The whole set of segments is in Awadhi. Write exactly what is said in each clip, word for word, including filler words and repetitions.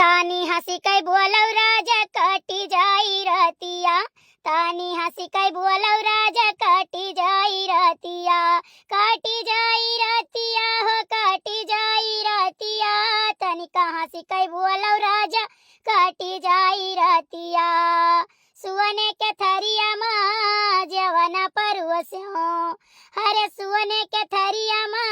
तानी हँसी कै बोलौ राजा कटी जाई रतिया, तानी हँसी कै बोलौ राजा कटी जाई रतिया, कटी जाई रतिया हो कटी जाई रतिया, तनिका हँसी कै बोलौ राजा कटी जाई रतिया। सुअने के थरिया मा जेवना परुस्यों, हरे सुअने के थरिया मा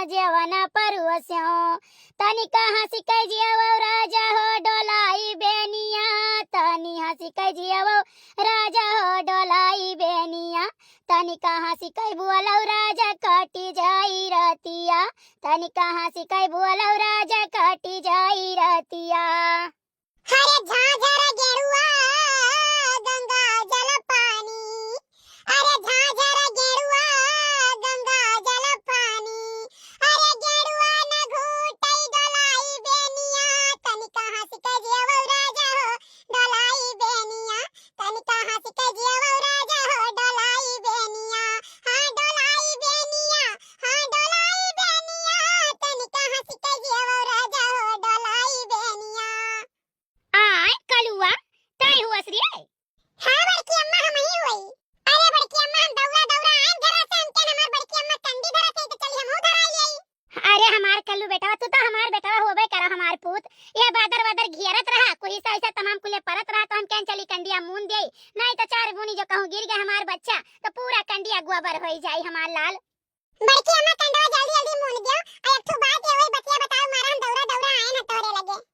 जेवना परुस्यों, तनिका हँसी कै जियवौ राजा हो डोलाई बेनिया, तनी हँसी कै जियवौ राजा हो डोलाई बेनिया, तनिका हँसी कै बोलौ राजा कटी जाई रतिया, तनिका हँसी कै बोलौ राजा कटी जाई रतिया। हरे झाझर गेरुआ गंगा जल पानी, अरे झाझर गेरुआ गंगा जल पानी, अरे गेरुआ न घूटै डोलाई बेनिया, तनिका हँसी कै जियवौ राजा हो डोलाई बेनिया, तनिका हँसी कै जियवौ राजा हो डोलाई बेनिया, हाँ डोलाई बेनिया, हाँ डोलाई बेनिया, तनिका हँसी कै जियवौ राजा हो डोलाई बेनिया। आय कलुआ, तै हुअस रे? हाँ बड़की अम्मा, हमही हुई। अरे बड़की अम्मा, हम दौड़ा दौड़ा आएन घरा से, हमके हमार बड़की अम्मा कंडी धरत है, तो चली हमहू धराई आई। अरे हमार कल्लू बेटवा, तू तो हमार बेटवा होबे करा, हमार पूत। ये बादर वादर घेरत रहा, कोई सा ऐसा तमाम कुले परत रहा, तो हम कहन चली कंडिया मून देई, नहीं तो चार बूनी जो कहूँ गिर गए हमार बच्चा, तो पूरा कंडिया गोबर होई जाई हमार लाल। बड़की अम्मा, कंडवा जल्दी जल्दी मून दियो। आ एक ठो बात है, वही बतिया बताओ, मारा हम दौड़ा दौड़ा आए ना तोहरे लगे।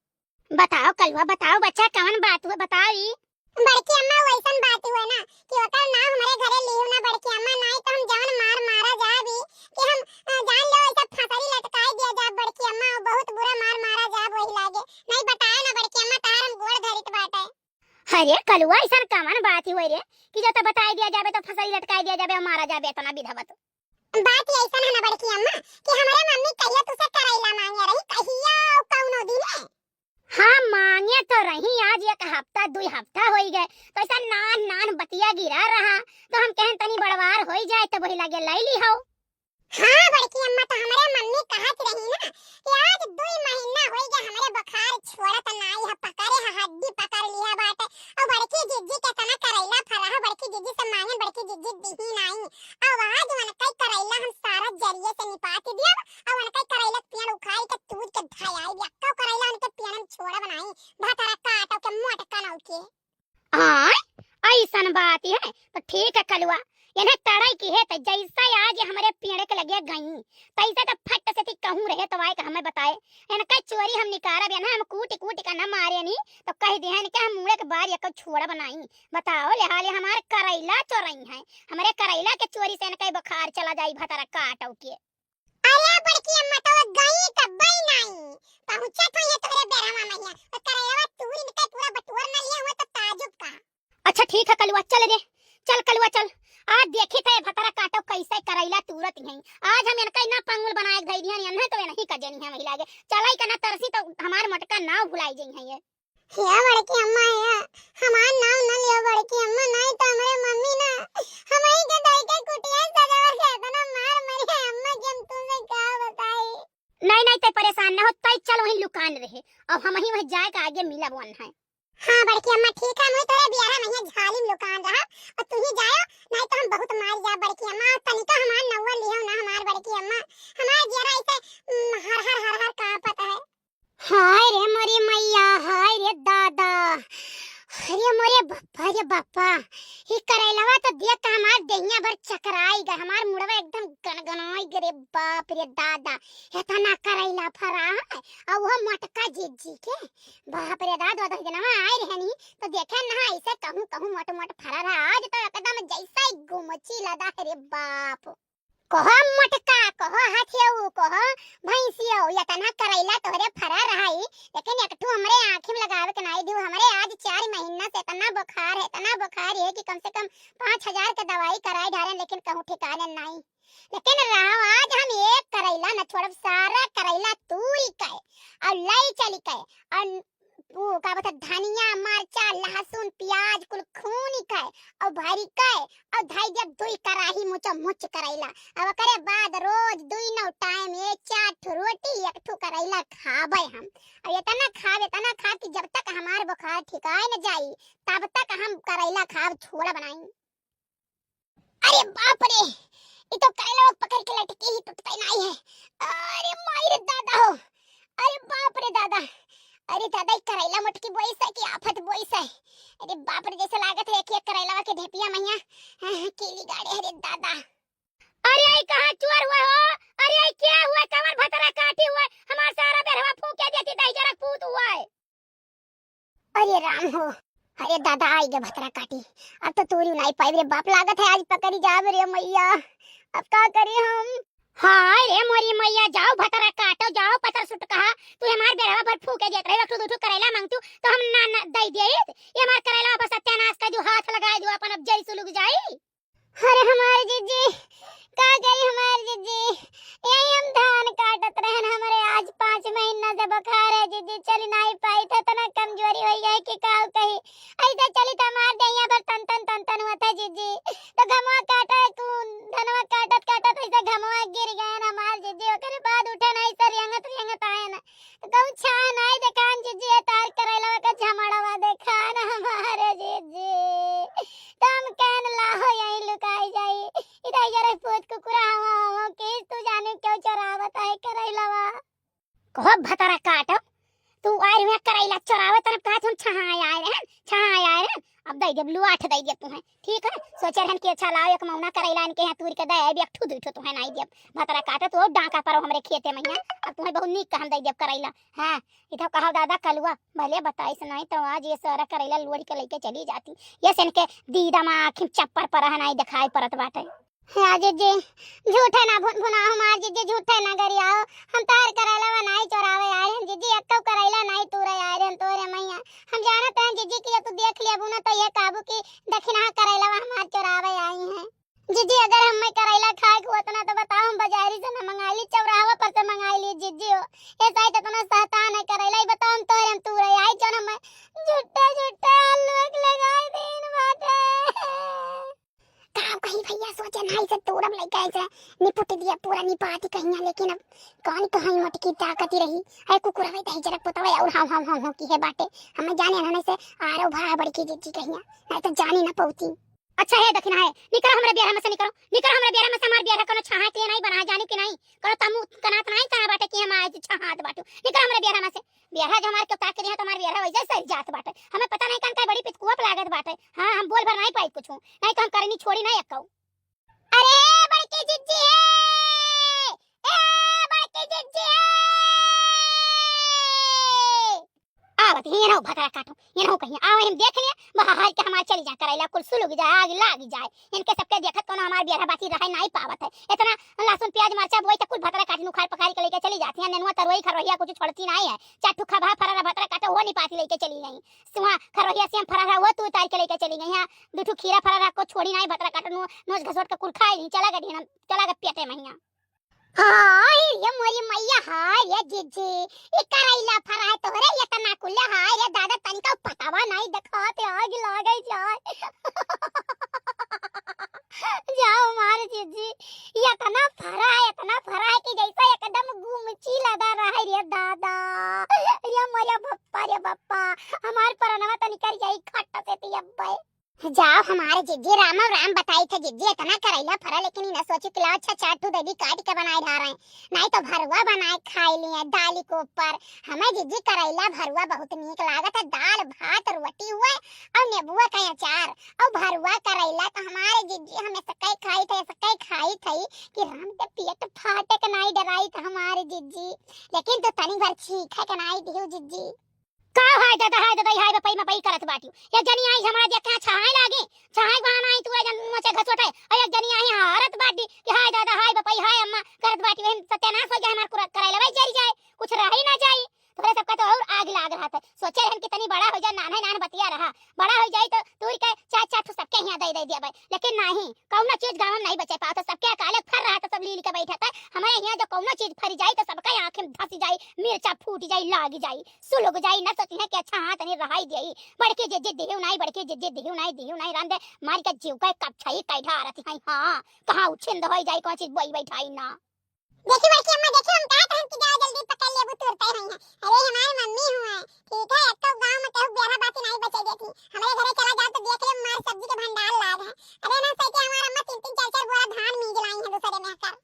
बताओ कलुआ, बताओ बच्चा, कवन बात हुआ, बताओ ई। बड़की अम्मा, वैसन बात हुआ ना कि ओकर नाम हमरे घरे लियो ना बड़की अम्मा, नहीं तो हम जवन मार मारा जाब ई कि हम, अ, जान लो ऐसा फसरी लटकाई दिया जाब बड़की अम्मा, बहुत बुरा मार मारा जाब वही लागे। नहीं बताए ना बड़की अम्मा, तार हम गोड़ धरित बाटे। अरे कलुआ, ऐसन कवन बात हुआ रे कि जो तो बताई दिया जाबे तो फसरी लटकाई दिया जाबे और मारा जाबे इतना विधवत। बात ये ऐसन है ना बड़की अम्मा कि हमरे मम्मी कहिया तुसे करैला मांगे रही, कहिया कौनो दिन है। हाँ मांगे तो रही, आज एक हफ्ता दुई हफ्ता होई गए, तो ऐसा नान नान बतिया गिरा रहा, तो हम कहन तनी बड़वार होई जाए तो वही लगे लाई ली हो। हाँ बड़की अम्मा, तो हमरे मम्मी कहत रही ना कि आज दुई महीना होई गए हमरे बुखार छोड़त नाई है, पकड़े है हड्डी पकड़ लिया बाटे। और बड़की जिज्जी के तना करैला फरा है, बड़की जिज्जी से मांगन, बड़की जिज्जी दिही नाई। अब आज उनकै करैला हम सारा जरिए से निपात दियब, और उनकै करैला के पेड़ उखाड़ के तूर के धयाई, यक्को करैला उनके पेड़ में छोड़ब नाई, भतरा काटो के मोटका नौ के। आय, ऐसन बात है, तो ठीक है कलुआ, इन्हें तड़ै की है, तो जैसे आज हमरे पेड़ के लगे गई, तैसे तो फट से थी कहूँ रहे तो आए के हमें बताए, इनका चोरी हम निकारब, इन्हें हम कूट कूट के न मारे नी, तो कह दे हैं कि हम मुड़े के बार यक्को छोड़ब नाई। बताओ, ले हाले हमार करैला चोरई हैं, हमरे करैला के चोरी से इनका बुखार चला जाई, भतरा काटो के। अरे बड़की अम्मा, तो गई तब्बै नाई, पहुँचत होई है तोहरे बेरवा मैया, तो करैला तूर इनका पूरा बटोर न लिए हुए तो ताजुब का। अच्छा ठीक है कलुआ, चल रे, चल कलुआ चल, आज देखी थे भतरा काटो कैसे करैला तूरत हैं, आज हम इनका ना पंगुल बनाए के धई दिहन, इन्हें तो नहीं का जनी है महिला के, चलाई का ना तरसी तो हमार मोटका ना भुलाई जई हैं ये। हे बड़की अम्मा, हे, हमार नाम न लियो बड़की अम्मा, नहीं तो हमरे मम्मी ना हमही के धई के कुटिया सजावा के इतना मार मरी है अम्मा कि हम तुमसे का बताई। नहीं, नहीं, ते परेशान ना हो, तै चल वहीं लुकान रहे, अब हमही वहीं जाए के आगे मिलब वन है। हाँ बड़की अम्मा, ठीक है, मुझे तोरे बियाह में ये झाली में लुकान रहा, और तू ही जायो, नहीं तो हम बहुत मार जा बड़की अम्मा, और तनिका हमार नौवा लिहो ना हमार बड़की अम्मा, हमार जियरा ऐसे, उम, हर हर हर हर कांपत है। हाय रे मोरी मैया, हाय रे दादा, अरे मोरे बापा रे बापा, ही करैलवा तो देख के हमार देहिया भर चकराई गए, हमार मुड़वा एकदम गनगनाई गए रे बाप रे दादा। इतना करैला फरा है, और वो मोटका जिज्जी के, बाप रे दादा, दस दिनवा आए रहनी तो देखे ना ऐसे कहूँ कहूँ मोट मोट फरा रहा, आज तो एकदम जैसा ही गुमची लदा है रे बाप। कहो मोटका, कहो हाथियऊ, कहो भैंसियऊ, इतना करैला तोहरे फरा रहाई, लेकिन एक ठू हमरे आँखी में लगावे के नाई दियो। हमरे आज चार महीना से इतना बुखार है, इतना बुखार है कि कम से कम पाँच हजार के दवाई कराई डारे, लेकिन कहूँ ठिकाने नाई। लेकिन रहो, आज हम एक करैला न छोड़ब, सारा करैला तूरी के और लाई चली के और उ का बता, धनिया, मरचा, लहसुन, प्याज कुल खूनी के अउ भरी के अउ धई देब दुई कराही मुचो मुच करैला। अब ओकरे बाद रोज दुई नौ टाइम एक चार ठो रोटी, एक ठो करैला खाबे हम। अउ एतना खाब, एतना खाब कि जब तक हमार बुखार ठिकाए न जाई, तब तक हम करैला खाब छोड़ब नाहीं। अरे बाप रे, ई तो करैला पकड़ के लटकी ही, टूटते नाहीं है। अरे माई रे दादा हो, अरे बाप रे दादा, अरे दादा, ई करैला मोटकी बोइस है कि आफत बोइस है? अरे बाप रे, जैसे लागत है एक एक करैला के ढेपिया मैया, हाँ, हाँ, कीली गाड़े, अरे दादा। अरे आई कहाँ चोर हुआ हो? अरे आई क्या हुआ? कमर भतरा काटी हुआ? हमार सारा बेरवा फूके देती, दही जरक पूत हुआ है। अरे राम हो, अरे दादा, आई गे भतरा काटी। अब तो तूरी नाई पाइब रे बाप, लागत है आज पकड़ी जाब रे मैया। अब का करी हम? हाय रे मोरी मैया, जाओ भतरा काटो, जाओ पतर सुट कहा। तू हमार बेरवा भर फूके देत रहे, एक ठो दू ठो करैला मांगतू तो हम ना, ना दई देत। ये हमार करैला पर सत्यानाश कर दू, हाथ लगाए दू अपन, अब जई सुलुग जाई। अरे हमार जिज्जी, का करी हमार जिज्जी, यही हम धान काटत रहन, हमरे आज पाँच महीना से बुखार है जिज्जी, चली नाई पाई थे, इतना कमजोरी होइ गई कि का कही। ऐसे चली तो हमार देहिया पर तन तन तन तन हुआ था जिज्जी, तो घमवा काटा तू, धनवा काटत काटत ऐसे घमवा गिर गए ना हमार जिज्जी, ओकरे बाद उठे नाई से रेंगत रेंगत आए ना। कहूँ छाह नाई देखान जिज्जी, ये तार करैलवा का झमड़वा देखान हमारे जिज्जी। तो हम कहन लाहो यहीं लुकाई जाई। इधर जरा पूत कुकुरा हवा हवा केस तू जाने क्यों चोरावत है करैलवा। कहो भतरा काटो, तू आए हुए करैला चोरावे तरफ कहा हम छहाए आए रहन, छहाए आए रहन। अब दई देब, लुआठ दई देब तुम्हें। ठीक है, सोचे रहन कि अच्छा लाओ एक मौना करैला इनके यहाँ तूर के दे, अब एक ठू दुई ठू तुम्हें नाई देब। भतरा काटो तू डांका परो हमरे खेते में यहाँ, अब तुम्हें बहुत नीक कहन दई देब करैला। हाँ, इधर कहो दादा कलुआ, भले बताइस नाई तो आज ये सारा करैला लोढ़ के लेके चली जाती। ये से इनके दीदा माँ आँखी में चप्पर पर है नाई दिखाई परत बाटे। हे जिज्जी, झूठे ना भुन भुना हमार जिज्जी, झूठे ना गरियाओ। हम तार करैलवा नाई चोरावे आए रहन जिज्जी, एक्को करैला नाई तूरे आए रहन तोरे मैया। हम जानत रहन जिज्जी कि जब तू देख लेबू ना तो ये कहबू कि दखिनहा करैलवा हमार चोरावे आई हैं। जिज्जी, अगर हमें करैला खाए के होत ना तो बताओ, हम बाजारी से ना मंगाई ली, चौराहा पर से मंगाई ली जिज्जी हो। ये साइड इतना सहतान है करैला, ये बताओ हम तोरे हम तूरे आई जौन हमें झूठे झूठे लोग लगाए दिन बाटे। का कही भैया, सोचे नाई से तोड़ब लइका ऐसे निपुट दिया पूरा निपाती कहिया, लेकिन अब कौन कहीं मटकी ताकती रही। है कुकुरवे दही जरक पोतवे और हम हम हम हम की है बाटे। हमें जाने ना से आरो भा बड़की जिज्जी कहिया, नहीं तो जाने ना पौती। अच्छा है दखिनहा है, निकरो हमरे बेरा में से, निकरो, निकरो हमरे बेरा में से, हमार बेरा कोनो छाहा के लिए नाई बना है, जानी कि नाई? कोनो तमु कनात नाई कहा बाटे कि हम आज छहात बाटू। निकरो हमरे बेरा में से। बेरा जो हमार के ताक के दिया तो हमार बेरा वैसे सर जात बाटे। हमें पता नहीं कन का बड़ी पितकुआ पे लागत बाटे। हाँ, हम बोल भर नाई पाई कुछ, नहीं तो हम करनी छोड़ी नाई एक्को। अरे बड़की जिज्जी है, ए बड़की जिज्जी है। आवत ही, ये ना भतरा काटो, ये ना कहीं आवे, हम देख लिए, बाहर के हमार चली जा करैला, कुल सुलुग जाए, आग लाग जाए। इनके सबके देखत कोनो हमार बेरा बाती रहे नाई पावत है। इतना लहसुन, प्याज, मरचा बोई तो कुल भतरा काटी उखाड़ पखाड़ के लेके चली जाती है। नेनुआ, तरोई, खरोहिया कुछ छोड़ती नाई है। चार ठो खबा फरा भतरा काटो, वो निपाती लेके चली गई। सुहा खरोहिया से हम फरा रहा, वो तू उतार के लेके चली गई। यहाँ दू ठो खीरा फरा रहा, को छोड़ी नाई, भतरा काटो, नो-, नोच घसोट के कुल खाई ली, चला गए ढीना, चला गए पेटे में हियाँ। हाय रे मोरी मैया, हाय रे जिज्जी, ई करैला फरा है तोहरे इतना कुल्ले, हाय रे दादा, तनिका पतवा नाई देखात, आग लागे जाए। जाओ मार जिज्जी, इतना फरा है, इतना फरा है कि जैसे एकदम गुमची लदा रहा है रे दादा। रे मोरे बप्पा, रे बप्पा, हमार परनवा तनिका जाई खट से ती अब्बे। जाओ हमारे जिज्जी, राम राम बताई थे जिज्जी, इतना करैला फरा, लेकिन इन्हें सोची कि लाओ अच्छा चार ठू दे दी, काट के बनाए ढा रहे, नहीं तो भरुआ बनाए खाए लिए दाली के ऊपर। हमें जिज्जी करैला भरुआ बहुत नीक लागत है, दाल भात रोटी हुए और नींबुआ का अचार और भरुआ करैला तो हमारे जिज्जी हमें सकै खाई थे, सकै खाई थे कि राम के पेट फाटे के नाई डराई थे हमारे जिज्जी, लेकिन तो तनी भर चीखे के नाई दियो जिज्जी। का हाय दादा, हाय दादा, हाय बपई मपई करत बाटी। एक जनी आई हमरा देख के छहाए लागे, छहाए बहाना आई तू जन मोचे घसोटे। और एक जनी आई हारत बाटी कि हाय दादा, हाय बपई, हाय अम्मा करत बाटी। वही सत्यानाश हो जाए हमार कुरा-, करैला वही जरी जाए, कुछ रह ही ना जाए। तोहरे सबका तो और लाग रहत है। सोचे रहन कि तनी बड़ा होइ जाए, नान्हे नान्हे बतिया रहा, बड़ा होइ जाई तो तूर के चार चार ठो सबके हियाँ दे दे दिया भाई, लेकिन नाहीं, कौनो चीज गाँव में नाहीं बचे पावत है, सबके अकाले फर रहत है, सब लील के बैठत है। हमरे हियाँ जो कौनो चीज फरी जाई तो सबके आँख में धस जाई, मिर्चा फूट जाई, लाग जाई, सुलग जाई, न सोची है कि अच्छा हाँ तनी रहाई दिया। बड़की जिज्जी दिहु नाहीं, बड़की जिज्जी दिहु नाहीं, दिहु नाहीं, रंदे मार के जीव के कपछाई कइ ढारत है। हाँ, कहाँ उछिंद होइ जाई, कौन चीज बोई बैठाई ना। देखी बड़की अम्मा, देखी हम कहत रहन कि जाओ जल्दी पकड़ लेबू, तुरते रही हैं। अरे हमार मम्मी हुआ है, ठीक है, एक तो गाँव में केहू बेरा बाती नाहीं बचे देती। हमरे घरे चला जाओ तो देख ले, मार सब्जी के भंडार लाग है। अरे ना सही के हमार अम्मा तीन तीन चार चार बोरा धान मीज लाई है दूसरे में कर।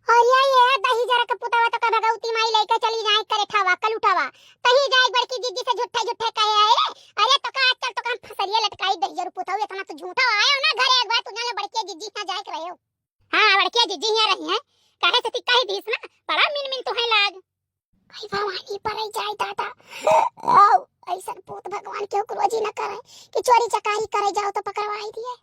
अरे ये दही जरा के पुतवा तो का भगवती माई लेके चली जाए करे ठावा, कल उठावा। तही जाए बड़की जिज्जी से झूठे झूठे कहे, अरे, अरे तो का आजकल तो का हम फसलिया लटकाई दही जरू पुतवा, इतना तो झूठा आयो ना घरे, एक बार तू जान ले बड़की जिज्जी हियाँ जाए के रहे हो। हाँ, बड़की जिज्जी हियाँ रही हैं, काहे से ती कही दीस ना, बड़ा मिन मिन तुहे लाग। आई भवानी पर आई जाए दादा। आओ, ऐसन पूत भगवान केहू के रोजी न करे कि चोरी चकारी करे जाओ तो पकड़वाई दिए।